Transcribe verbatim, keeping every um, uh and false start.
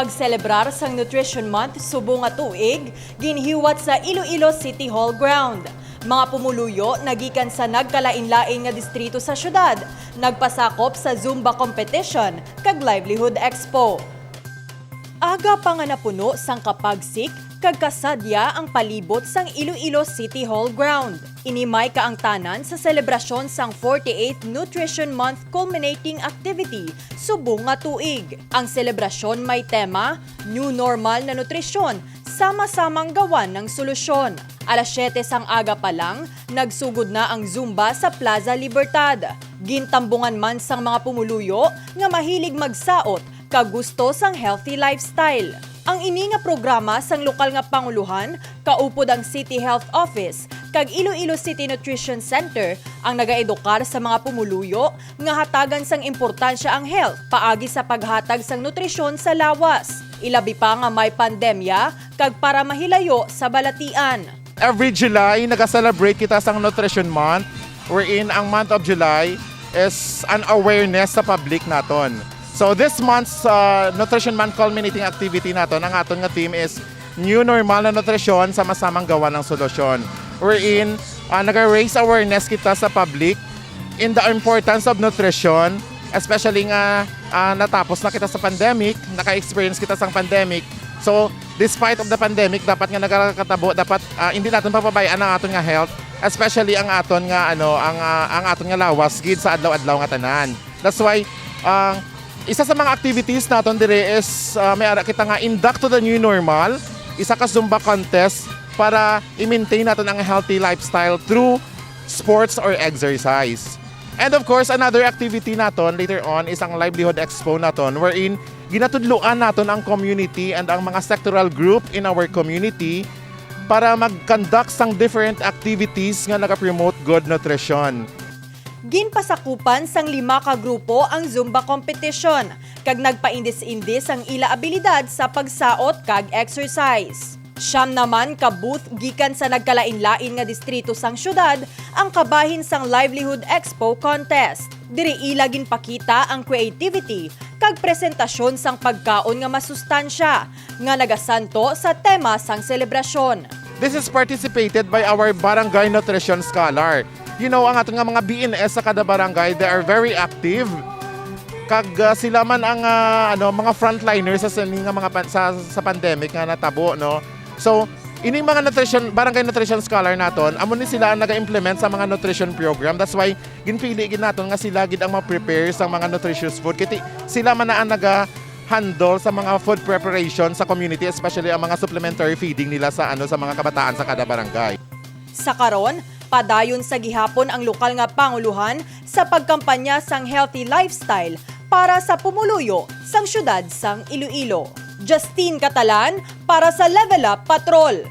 Pagselebrar sang Nutrition Month subong nga tuig, ginhiwat sa Iloilo City Hall ground. Mga pumuluyo nagikan sa nagkalain-lain nga distrito sa syudad nagpasakop sa Zumba competition kag Livelihood Expo. Aga pa nga napuno sang kapagsik kag kasadya ang palibot sang Iloilo City Hall ground. Ini may kaangtanan sa selebrasyon sang forty-eighth Nutrition Month culminating activity subong nga tuig. Ang selebrasyon may tema, New Normal na Nutrisyon, Sama-samang Gawan ng Solusyon. Alas siyete sang aga pa lang, nagsugod na ang Zumba sa Plaza Libertad. Gintambungan man sang mga pumuluyo nga mahilig magsaot kag gusto sang healthy lifestyle. Ang ini nga programa sang lokal nga panguluhan kaupod ang City Health Office kag Iloilo City Nutrition Center ang nagaedukar sa mga pumuluyo nga hatagan sang importansya ang health paagi sa paghatag sang nutrisyon sa lawas, ilabi pa nga may pandemya kag para mahilayo sa balatian. Every July, nag-celebrate kita sang Nutrition Month, wherein ang month of July is an awareness sa public naton. So this month's uh, Nutrition Month culminating activity naton, ang aton nga theme is New Normal na Nutrisyon, Sama-samang Gawa ng Solusyon. Wherein, uh, nag-raise awareness kita sa public in the importance of nutrition, especially nga ah, natapos na kita sa pandemic, naka-experience kita sang pandemic. So, despite of the pandemic, dapat nga nagakatabo, dapat ah, hindi naton papabayaan ang aton nga health, especially ang aton nga ano, ang ah, ang aton nga lawas gid sa adlaw-adlaw nga tanan. That's why ang isa sa mga activities naton dire is ah, may ara kita nga induct to the new normal, isa ka Zumba contest para i-maintain naton ang healthy lifestyle through sports or exercise. And of course, another activity naton later on is ang Livelihood Expo naton, wherein ginatudloan naton ang community and ang mga sectoral group in our community para mag-conduct sang different activities nga nagapromote good nutrition. Ginpasakupan sang lima ka grupo ang Zumba competition kag nagpaindis-indis ang ila abilidad sa pagsaot kag exercise. Siyam naman ka booth gikan sa nagkalain-lain nga distrito sang syudad ang kabahin sang Livelihood Expo Contest. Diri ila ginpakita ang creativity kag presentasyon sang pagkaon nga masustansya nga nagasanto sa tema sang selebrasyon. This is participated by our barangay nutrition scholar. You know, ang aton nga mga B N S sa kada barangay, they are very active. Kag ah, sila man ang ah, ano, mga frontliners sa sini nga mga pan- sa, sa pandemic nga natabo, no. So, ining mga nutrition barangay nutrition scholar naton, amo ni sila ang naga-implement sa mga nutrition program. That's why ginpili gid naton nga sila gid ang ma-prepare sa mga nutritious food. Kay ti- sila man na ang naga handle sa mga food preparation sa community, especially ang mga supplementary feeding nila sa ano sa mga kabataan sa kada barangay. Sa karon, padayon sa gihapon ang lokal nga panguluhan sa pagkampanya sang healthy lifestyle para sa pumuluyo sang syudad sang Iloilo. Justine Catalan para sa Level Up Patrol.